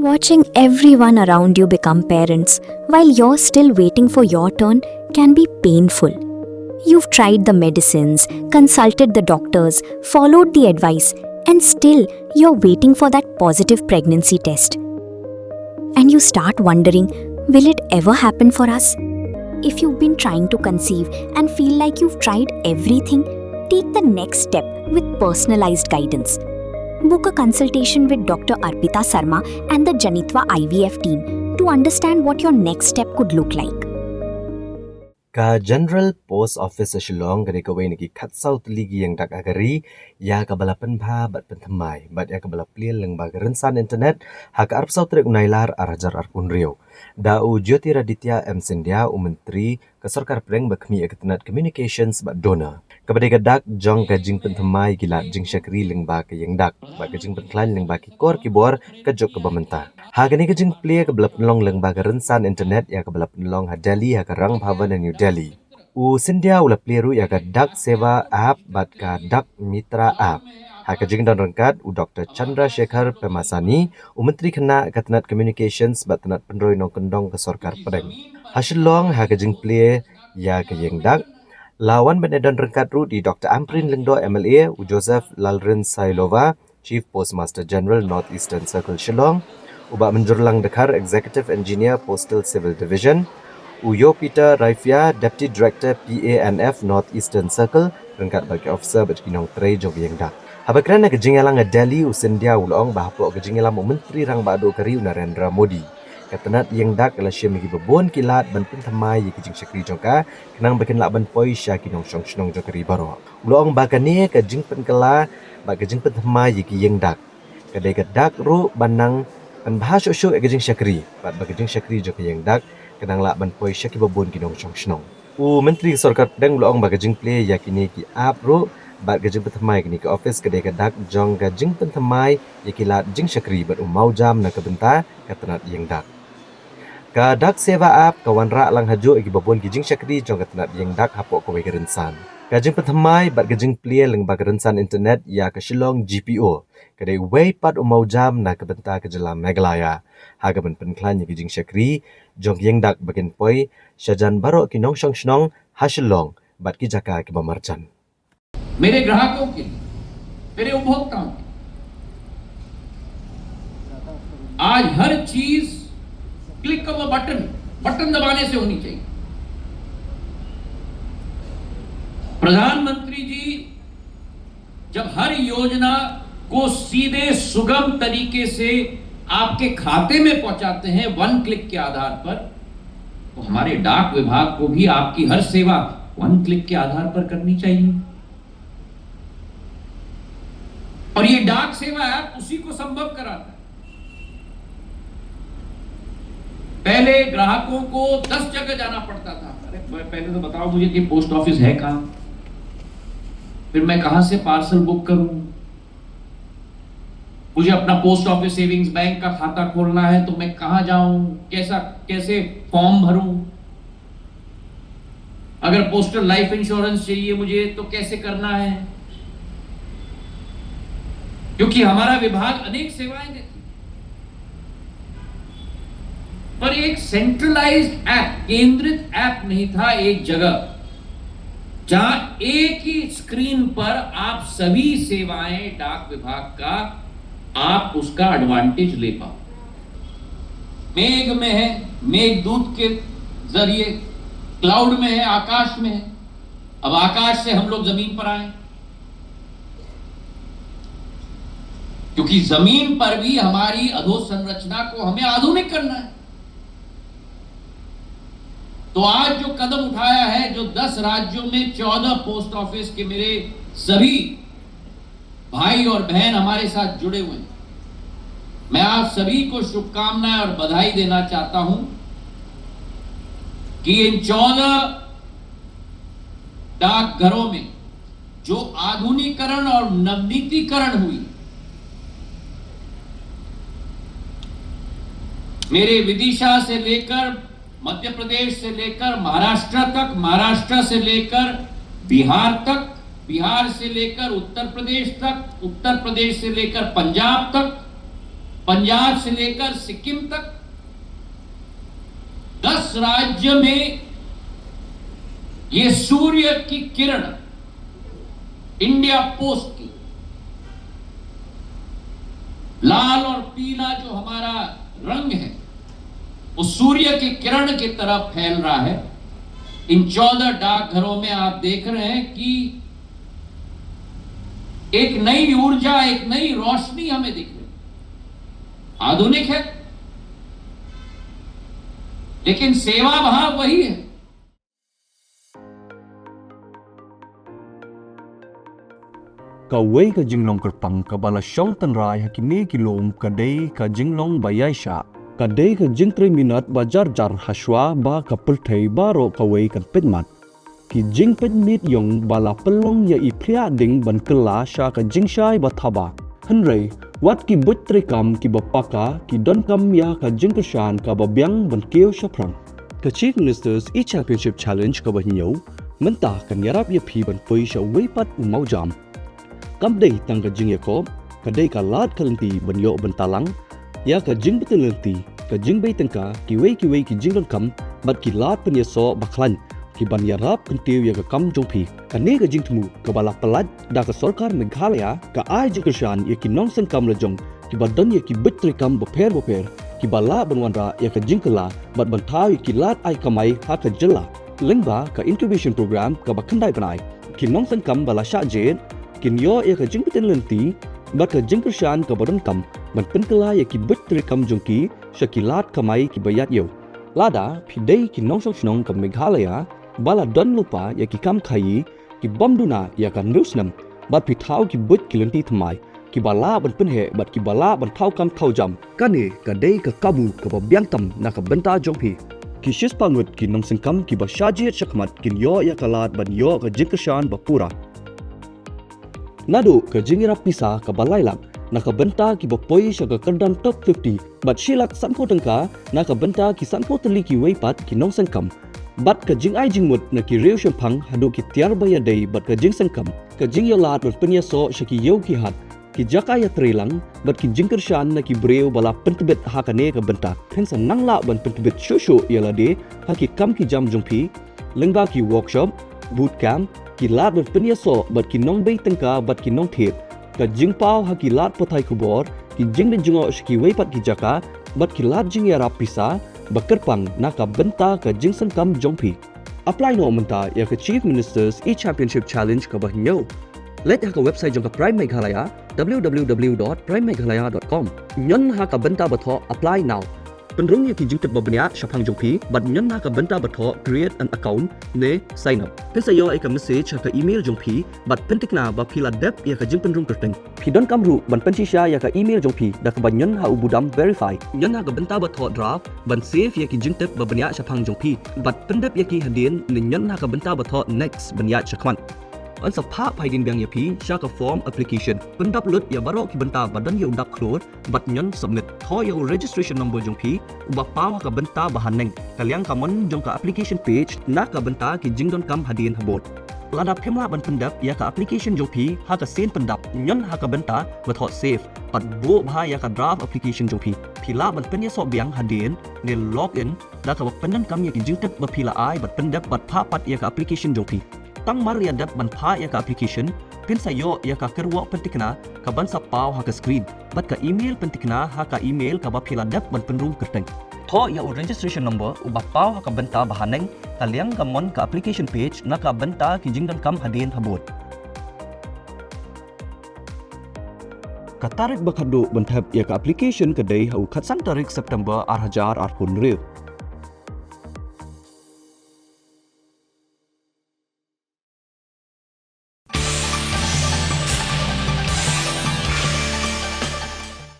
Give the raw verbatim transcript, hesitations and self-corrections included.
Watching everyone around you become parents while you're still waiting for your turn can be painful. You've tried the medicines, consulted the doctors, followed the advice, and still you're waiting for that positive pregnancy test. And you start wondering, will it ever happen for us? If you've been trying to conceive and feel like you've tried everything, take the next step with personalized guidance. Book a consultation with Doctor Arpita Sarma and the Janitva I V F team to understand what your next step could look like. Ka General Post Office ha Shillong ka dei kawei na ki khatsaw tylli ki ïing dak ha ka ri ïa kaba la pynbha bad pynthymmai bad ïa kaba la plie lyngba ka rynsan internet ha ka arphew saw tarik u Nailar ar hajar arphew hynriew. Da u Jyotiraditya M Scindia, u Myntri ka Sorkar Pdeng ba khmih ïa ka tnat Communications bad DoNER, kaba dei ka dak jong ka jingpynthymmai ki lad jingshakri lyngba ka ïing dak bad ka jingpynkhlaiñ lyngba ki kor ki bor ka juk kaba mynta. Ha kane ka jingplie kaba la pynlong lyngba ka rynsan internet ïa kaba la pynlong ha Delhi ha ka Rang Bhavan ha New Delhi, u Scindia u la plie ruh ïa ka Dak Seva app bad ka Dak Mitra app. Ha ka jingdon ryngkat, u Doctor Chandra Shekhar Pemasani, u Myntri Khynnah ka tnat Communications bad tnat pynroi nongkyndong ka Sorkar Pdeng, ha Shillong ha ka jingplie ïa ka ïing dak. La wan ban ïadon ryngkat ruh da i Doctor Ampareen Lyngdoh M L A, u Joseph Lalrinsailova, Chief Postmaster General, North Eastern Circle Shillong, u Bah Mynjurlang Dkhar, Executive Engineer, Postal Civil Division, u Ïow Peter Raifia, Deputy Director, P A N F, North Eastern Circle, ryngkat bad ki officer bad ki nongtrei jong ka ïing dak. Haba kren ha ka jingïalang ha Delhi, u Scindia u la ong ba hapoh ka jingïalam u Myntri Rangbah Duh ka ri, u Narendra Modi, ka tnat ïing dak ka la shim ïa kiba bun ki lad ban pynthymmai ïa ki jingshakri jong ka, khnang ba kin lah ban poi sha ki nongshong shnong jong ka ri baroh. U la ong ba kane ka jingpynkylla bad ka jingpynthymmai ïa ki ïing dak, ka dei ka dak ruh ban nang pynbha shuh shuh ïa ka jingshakri bad ba ka jingshakri jong ka ïing dak kan nang lah ban poi sha kiba bun ki nongshong shnong. U Myntri ka Sorkar Pdeng u la ong ba ka jingplie ïa kine ki app ruh bad ka jingpynthymmai kine ki office ka dei ka dak jong ka jingpynthymmai ïa ki lad jingshakri bad u mawjam na ka bynta ka tnat ïing dak. Ka Dak Seva app ka wanrah lang hajuh ïa kiba bun ki jingshakri jong ka tnat ïing dak hapoh kawei ka rynsan. Ka jingpynthymmai bad ka jingplie lyngba ka rynsan internet ïa ka Shillong G P O ka dei uwei pat u mawjam na ka bynta ka jylla Meghalaya ha kaban pynkhlaiñ ïa ki jingshakri jong ki ïing dak ba kin poi sha jan baroh ki nongshong shnong ha Shillong bad ki jaka kiba marjan. मेरे ग्राहकों के लिए, मेरे उपभोक्ताओं के लिए आज हर चीज click of a button, बटन दबाने से होनी चाहिए। प्रधानमंत्री जी जब हर योजना को सीधे सुगम तरीके से आपके खाते में पहुंचाते हैं वन क्लिक के आधार पर, तो हमारे डाक विभाग को भी आपकी हर सेवा वन क्लिक के आधार पर करनी चाहिए। और ये डाक सेवा ऐप उसी को संभव कराता है। पहले ग्राहकों को दस जगह जाना पड़ता था। अरे, मैं पहले तो बताओ मुझे कि पोस्ट ऑफिस है कहाँ, फिर मैं कहाँ से पार्सल बुक करूं, मुझे अपना पोस्ट ऑफिस सेविंग्स बैंक का खाता खोलना है तो मैं कहाँ जाऊं, कैसा, कैसे फॉर्म भरूं, अगर पोस्टल लाइफ इंश्योरेंस चाहिए मुझे तो कैसे करना है, क्योंकि हमारा विभाग अनेक सेवाएं देती है, पर एक सेंट्रलाइज्ड ऐप, केंद्रित ऐप नहीं था एक जगह, जहां एक ही स्क्रीन पर आप सभी सेवाएं डाक विभाग का, आप उसका एडवांटेज ले पाओ। मेघ में है, मेघदूत के जरिए, क्लाउड में है, आकाश में है। अब आकाश से हम लोग जमीन पर आए, क्योंकि जमीन पर भी हमारी अधोसंरचना को हमें आधुनिक करना है। तो आज जो कदम उठाया है, जो दस राज्यों में चौदह पोस्ट ऑफिस के मेरे सभी भाई और बहन हमारे साथ जुड़े हुए हैं, मैं आप सभी को शुभकामनाएं और बधाई देना चाहता हूं कि इन चौदह डाकघरों में जो आधुनिकीकरण और नवनीतीकरण हुई, मेरे विदिशा से लेकर, मध्य प्रदेश से लेकर महाराष्ट्र तक, महाराष्ट्र से लेकर बिहार तक, बिहार से लेकर उत्तर प्रदेश तक, उत्तर प्रदेश से लेकर पंजाब तक, पंजाब से लेकर सिक्किम तक दस राज्य में ये सूर्य की किरण इंडिया पोस्ट की लाल और पीला जो हमारा रंग है, वो सूर्य की किरण की तरह फैल रहा है। इन चौदह डाकघरों में आप देख रहे हैं कि एक नई ऊर्जा, एक नई रोशनी हमें दिख रही है। आधुनिक है, लेकिन सेवा भाव वही है। Kawei ka jinglong kyrpang kaba la shong tynrai ha kine ki lum ka dei ka jinglong ba ïaishah. Ka dei ka jingtrei minot ba jar jar hashwa ba ka pyrthei baroh kawei kan pynmat. Ki jingpynmih ïong ba la pynlong ïa i phriah ding ban kylla sha ka jingshai ba thaba. Hynrei wat ki buit treikam kiba paka ki donkam ïa ka jingkyrshan kaba biang ban kiew shaphrang. Ka Chief Minister's E-Championship Challenge kaba hynñiew mynta kan ïarap ïa phi ban poi sha uwei pat u mawjam. Kam dei tang ka jingïakob, ka dei ka lad ka lynti ban ïoh bynta lang ïa ka jingbtin lynti, ka jingbei tyngka, kiwei kiwei ki jingdonkam bad ki lad pynïasoh ba khlaiñ ki ban ïarap kyntiew ïa ka kam jong phi. Kane ka jingthmu kaba la pyllait da ka sorkar Meghalaya ka ai jingkyrshan ïa ki nongsengkam lajong kiba don ïa ki buit treikam bapher bapher kiba lah ban wanrah ïa ka jingkylla bad ban thaw ïa ki lad ai kamai ha ka jylla. Lyngba ka incubation program kaba khyndai bnai, ki nongsengkam ba la shah jied kin ïoh ïa ka jingbtin lynti bad ka jingkyrshan kaba donkam ban pynkylla ïa ki buit treikam jong ki sha ki lad kamai kiba ïaid ïew. Lada phi dei ki nongshong shnong ka Meghalaya ba la don lypa ïa ki kam khaïi ki bym duna ïa ka hynriew snem bad phi thaw ki buit ki lynti thymmai kiba lah ban pynheh bad kiba lah ban thaw kam thaw jam, kane ka dei ka kabu kaba biang tam na ka bynta jong phi. Ki shispah ngut ki nongsengkam kiba shah jied shakhmat kin ïoh ïa ka lad ban ïoh ka jingkyrshan ba pura. Naduh ka jingïarap pisa kaba lai lak na ka bynta kiba poi sha ka kyrdan top fifty bad shi lak sanphew tyngka na ka bynta ki sanphew tylli kiwei pat ki nongsengkam. Bad ka jingai jingmut na ki riewshemphang haduh ki tiar ba ïadei bad ka jingsengkam, ka jingïalad ban pynïasoh sha ki ïew ki hat, ki jaka ïatreilang bad ki jingkyrshan na ki briew ba la pyntbit ha kane ka bynta. Phin sa nang lah ban pyntbit shuh shuh ïa lade ha ki kam ki jam jong phi lyngba ki workshop, boot camp, ki lad ban pynïasoh bad ki nongbei tyngka bad ki nongthied, ka jingpaw ha ki lad pathai khubor, ki jingdon jngoh sha kiwei pat ki jaka bad ki lad jingïarap pisa ba kyrpang na ka bynta ka jingsengkam jong phi. Apply noh mynta ïa ka Chief Minister's E-Championship Challenge kaba hynñiew. Leit ha ka website jong ka Prime Meghalaya, w w w dot prime meghalaya dot com. Ñion ha ka bynta ba thoh Apply Now. Pynrung ïa ki jingtip ba bniah shaphang jong phi bad ñion ha ka bynta ba thoh Create an Account ne Sign Up. Phin sa ïoh ïa ka message ha ka email jong phi bad pyntikna ba phi la dep ïa ka jingpynrung kyrteng. Phi donkam ruh ban pynshisha ïa ka email jong phi da kaba ñion ha u budam Verify. Ñion ha ka bynta ba thoh Draft ban save ïa ki jingtip ba bniah shaphang jong phi bad pyndep ïa ki hadien ne ñion ha ka bynta ba thoh Next ban ïaid shakhmat. Yn sa phah phai dien biang ïa phi sha ka form application. Pyndap lut ïa baroh ki bynta ba don ïa u dak khlur bad ñion Submit. Thoh ïa u registration number jong phi uba paw ha ka bynta ba haneng, ka liang ka mon jong ka application page na ka bynta ki jingdonkam hadien habud. Lada phim lah ban pyndep ïa ka application jong phi ha ka sien pyndap, ñion ha ka bynta ba thoh Save bad buh bha ïa ka draft application jong phi. Phi lah ban pynïasoh biang hadien ne log in da kaba pyndonkam ïa ki jingtip ba phi la ai bad pyndep bad phah pat ïa ka application jong phi. Tang mar ïa dep ban phah ïa ka application, phin sa ïoh ïa ka kyrwoh pyntikna kaban sa paw ha ka screen bad ka email pyntikna ha ka email kaba phi la dep ban pynrung kyrteng. Thoh ïa u registration number uba paw ha ka bynta ba haneng, ka liang ka mon ka application page na ka bynta ki jingdonkam hadien habud. Ka tarik ba khatduh ban thep ïa ka application ka dei ha u khatsan tarik September ar hajar arphew hynriew.